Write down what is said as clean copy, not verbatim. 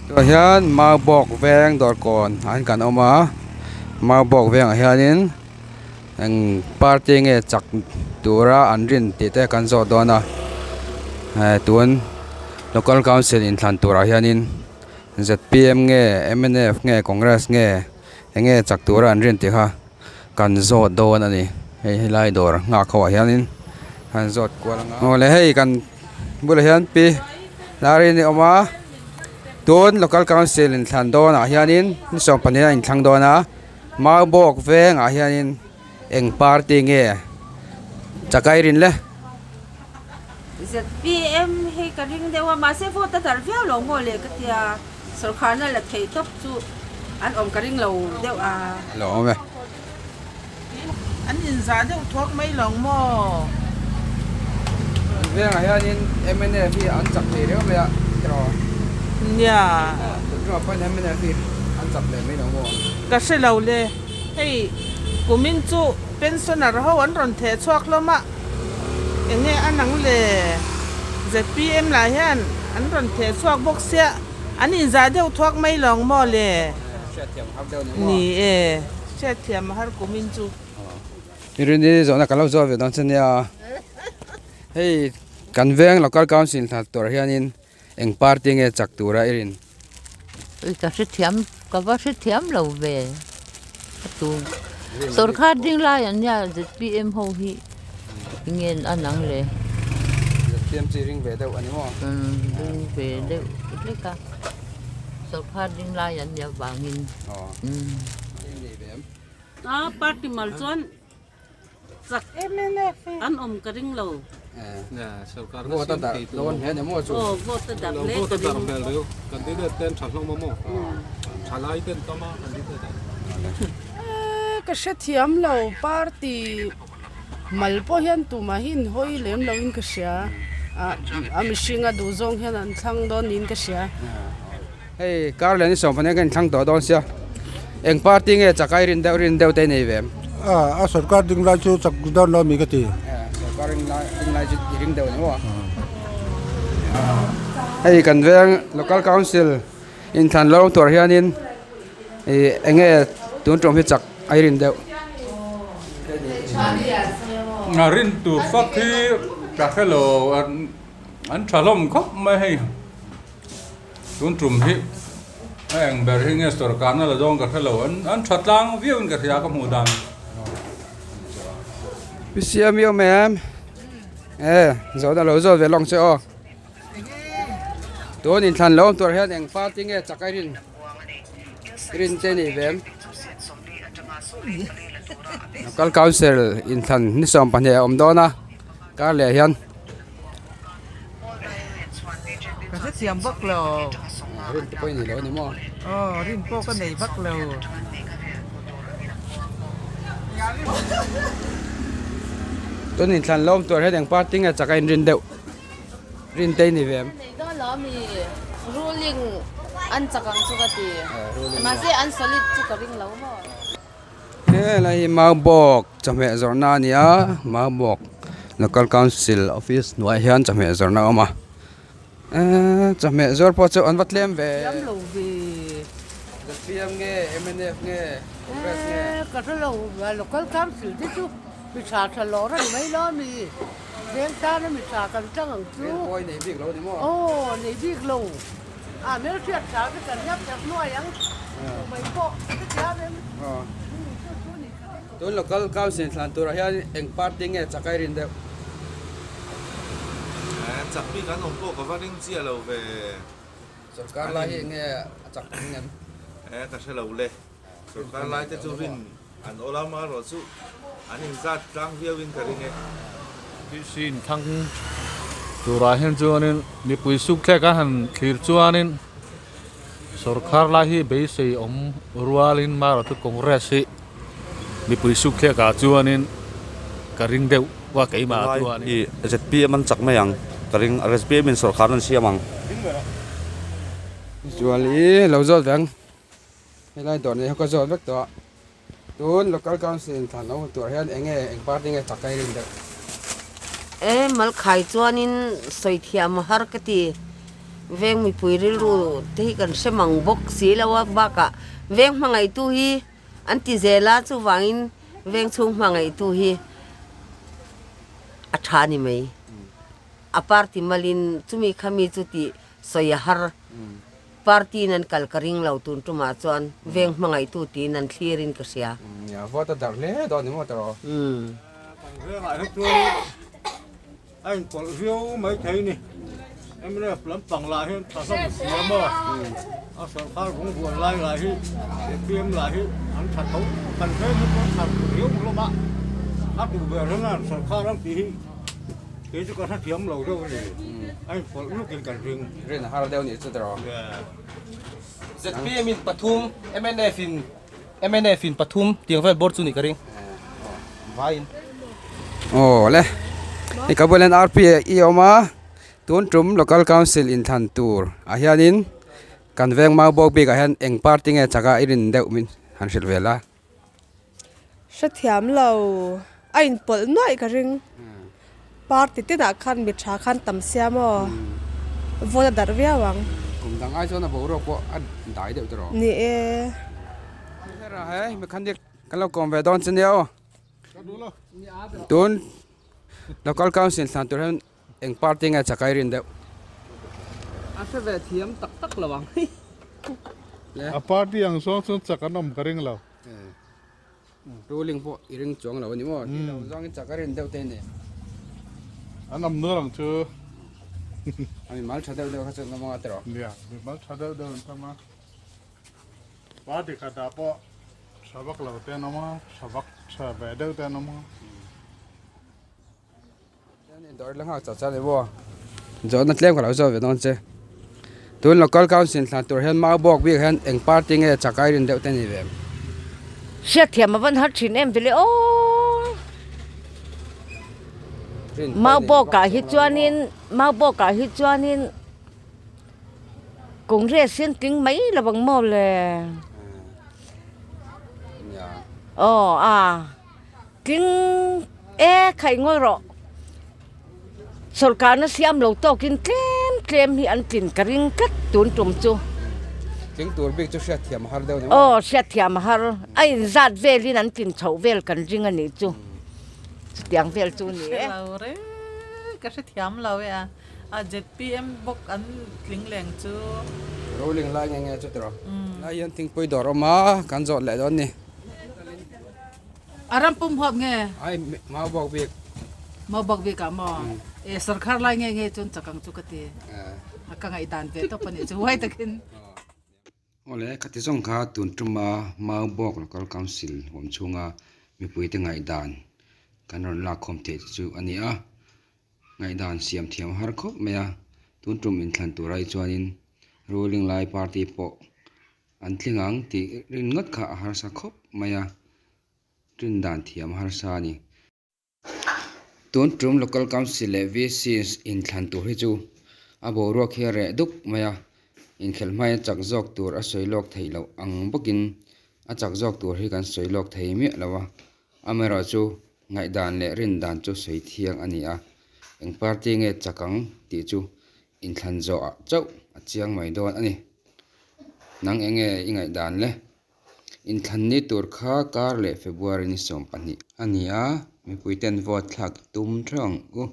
Tah hian Maubawk veng dawrkawn ah hian kan awm a Maubawk vengah hianin eng party nge chak tura an rin tih te kan zawh dawn a eh tun local council inthlan turah hianin zpm nge mnf nge congress nge eng nge chak tura an rin tih kha kan zawt dawn a ni hei helai dawr nghak ho ah hianin an zawt kual anga awle hei kan bulah hian pi Larini a awm a tun local council inthlan dawnah hianin ni 12 a inthlang dawn a Maubawk vengah hianin eng party nge chakai rin le. Zpm hi ka ring deuh a mahse vote a darh viau lo maw le ka tia sawrkharna la thei tawp chu an awm ka ring lo deuh a. Lo awm e. An inzah deuh thuak mai lo maw? An vengah hianin mnf hi an chak thei riau mai a tiraw? Nia. Tunhnuah pawhin mnf hi an chak leh mai lo maw? Ka hre lo le. Hei kumin chu pensioner ho an rawn theh chhuak hlawm a, enge a nang le? Zpm lah hian an rawn theh chhuak bawk sia, an inzah deuh thuak mai lo maw le? Hriatthiam a har deuh ni maw? Ni e. Hriatthiam a har kumin chu. Irini zawhna kan lo zawh ve dawn che nia. Hei kan veng local council hna tur hianin eng party nge chak tura i rin? Ui ka hrethiam ka va hrethiam lo ve a tu sawrkar ding lai an nia zpm ho hi ngen a nang le. Zpm chi ring ve deuh a ni maw? Umm ring ve deuh hlek a sawrkar ding lai an nia vangin. A party mal chuan chak an awm ka ring lo. Vote a darh dawn hle ni maw chu. Aw vote a darh hle ka ring. Candidate ten tha hlawm a maw? Thalai ten tam a candidate ah. Ka hrethiam lo party mal pawh hian tumah hi inhawi lem lo in ka hria a mihring a duh zawng hian an thlang dawn niin ka hria. Hei kar leh ni 12 ka inthlang tawh dawn sia eng party nge chakai rin deuh rin deuh te nei ve em? A sorkar ding lai chu chak dawn lo mi ka ti. Sorkar ding lai ding lai chu i ring deuh ni maw? Hei kan veng local council inthlan lo tur hianin ih eng nge tun tum hi chak a i rin deuh. A rin tur fak hi ka hre lo an tha hlawm khawp mai hei. Tun tum hi a eng ber hi nge sawrkarna la zawng ka hre lo an an tha tlang viau in ka hria ka hmuh dan. Pi Siami awm em? E zawhna lo zawt ve lawng che aw. Tun inthlan lo awm tur hian eng party nge chak a rin rin che ni ve em? Local council inthlan ni 12 a awm dawn a kar leh hian. Ka hrethiam vak lo. Rin te pawh i nei lo a ni maw? Aw, rin pawh ka nei vak lo. Tun inthlan lawm tur hian eng party nge chak a inrin deuh? Rin te i ni ve em? Nei dawn lo a mi ruling an chak ang chu ka ti. Mahse an solid chu ka ring lo maw? Helai hi Maubawk chawhmeh zawrhna a ni a Maubawk local council office hnuaiah hian chawhmeh zawrhna a awm a eee chawhmeh zawr pawh chu an va tlem ve zpm nge mnf nge congress nge ka hre lo local council te chu mi tha tha lawr a ni mai lo a mi veng tana mi tha kan tlang ang chu pawi nei bik lo a ni maw aw nei bik lo. A hmelhriat tha te kan hiap tak nuai ang duh mai pawh hetiang em chu chu ni ka ring. Tun local council thlan turah hian eng party nge chak a i rin deuh? Chak bik an awm pawh ka va ring chiah lo ve. Sorkar lai hi enge a chak ring em? Ka hre lo le. Sorkar lai te chu rin an awl a marawh chu an inzat tlang viau in ka ring e. PC inthlang turah hian chuanin mipui sukthlek a han thlir chuanin sorkar lai hi beisei awm rualin marawh chu Congress hi mipui sukthlek ah chuanin ka ring deuh a keimah chuanin. Zpm an chak mai ang ka ring zpm in sorkar an siam ang. Zual i lo zawt veng. Helai dawr nei ho ka zawt vek tawh a, tun local council in thlan awm tur hian eng nge eng party nge chak ka i rin deuh? E malkhai chuanin sawi thiam a har ka ti. Veng mipui rilru te hi kan hre mang bawk si lo a, bakah veng hmangaihtu hi an ti zel a, chuvangin veng chhung hmangaihtu hi a tha a ni mai. A party malin chumi khami chu tih sawi a har. Party in an kal ka ring lo tun tumah chuan veng hmangaihtu tiin an thlir in ka hria. Nia, vote a darh hle dawn ni maw tawh. Kan vengah hi chuan a inpawlh viau mai thei ni. Mnf lampang lah hian tha hlawm sia maw? A sawrkar vungvuan lai lah hi zpm lah hi an tha tho. Kan veng hi chuan tha riau hlawm a, a duh ber hian an sawrkar ang tih hi kei chu ka hrethiam lo deuh a ni. A inpawlh lukin kan ring. Rin a har deuh nih chu tawh. Zpm in pathum, mnf in Mnf in pathum tiang vel bawr chu nih ka ring. Vaiin. Aw le. Hei ka bulah hian RP i awm a, tun tum local council inthlan tur ah hianin kan veng mau bawk bik ah hian eng party nge chak a i rin deuh min han hrilh vel a. Hrethiam lo a inpawlh nuaih ka ring. Party tinah khan mi tha khan tam sia maw? Vote a darh viau ang. Kum dang ai chuan a boruak pawh a dai deuh tawh. Ni e. Hera he mechanic kan lo kawm ve dawn che nia aw. Tun local council thlan tur hian eng party nge chakai rin deuh? A hre ve thiam tak tak lo ang. A party ang zawng chuan chak an awm ka ring lo. Ruling pawh i ring chuang lo a ni maw? Tih loh zawngin chak a rin deuh te ni. An awm nual ang chu. A mimal tha deuh deuh kha chu an awm anga tiraw? Nia, mimal tha deuh deuh an tam a. Party khatah pawh tha vak lo te an awm a, tha vak tha ve deuh te an awm a. Dawr la nghak chah chah ni maw? Zawhna tlem ka lo zawt ve dawn che. Tun local council thlan tur hian mau bawk bik hian eng party nge chakai rin deuh te ni ve? Hriatthiam a van har thin em vele aw. Mau bawkah hi chuanin mau bawkah hi chuanin Congress hian tling mai lo ang maw le. Aw a. Tling e khaih ngawi rawh. Sawrkarna siam lo tawkin tlem tlem hi an tlin ka ring tlat tun tum chu. Tling tur bik chu hriatthiam a har deuh ni maw? Aw hriatthiam a har. A inzat velin an tlin chhoh vel kan ring a nih chu. Chutiang vel chu ni e. Hre lo reng ka hrethiam lo e a. A zpm bawk an tling leng chu. Rolling lai nge nge chu tiraw. Lai hian thingpui dawr awm a kan zawt leh dawn ni. A ram pum huap nge? Ai mau bawk bik. Mau bawk bik ah maw? E sarkhar lai nge nge chuan chak ang chu ka ti. A ka ngaihdan ve tawp a nih chu huai takin. Awle khati zawng kha tun tuma Mau Bawk Local Council huam chhunga mipuite ngaihdan kan rawn lakkhawm theih chu a ni a. Ngaihdan siam thiam har khawp mai a, tun tum inthlan tur ai chuanin ruling lai party pawh An tling ang tih rin ngawt kha a harsa khawp mai a, rin dan thiam a harsa a ni. Tun tum Local Council leh VC inthlan tur hi chu a boruak hi a reh duk mai a, inkhelh hmain a chak zawk tur a sawi lawk theih loh ang bawkin a chak zawk tur hi kan sawi lawk thei miah lo a, amaherawhchu ngaihdan leh rin dan chu sawi thiang a ni a, eng party nge chak ang tih chu Inthlan zawhah chauh a chiang mai dawn a ni. Nang eng nge i ngaihdan le? Inthlan ni tur kha kar leh February ni 12 a ni a, mipuiten vote thlak tum theuh ang u.